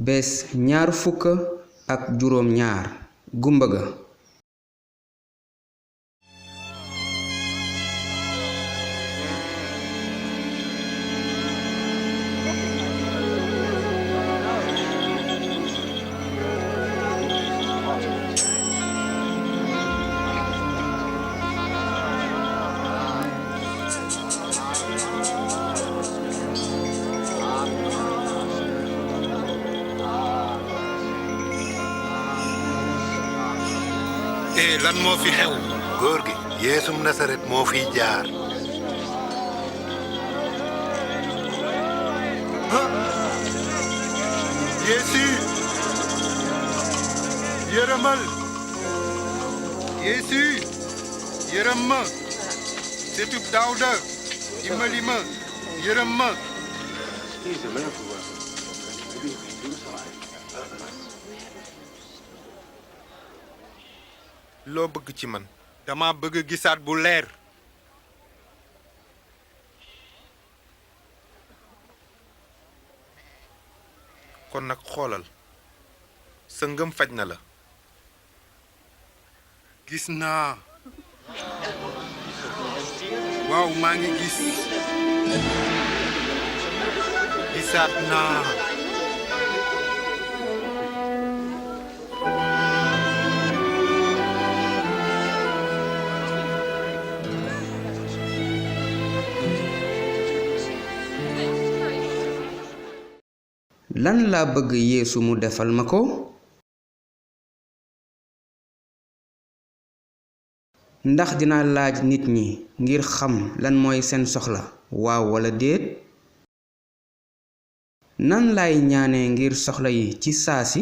bés ñaar fukk ak juróom ñaar gumba ga. lan moo fi xew góor gi yeesum nasaret moo fiy jaar yeesu yërëmal yeesu yërëm ma setub Daawda dimbali ma yërëm ma loo bëgg ci man dama bëgg gisaat bu leer kon nag xoolal sa ngëm faj na la gis naa waaw maa ngi gis gisaat naa lan laa bëgg Yeesu mu defal ma ko? ndax dina laaj nit ñi ngir xam lan mooy seen soxla waaw walla déet? nan laay ñaane ngir soxla yi ci saa si?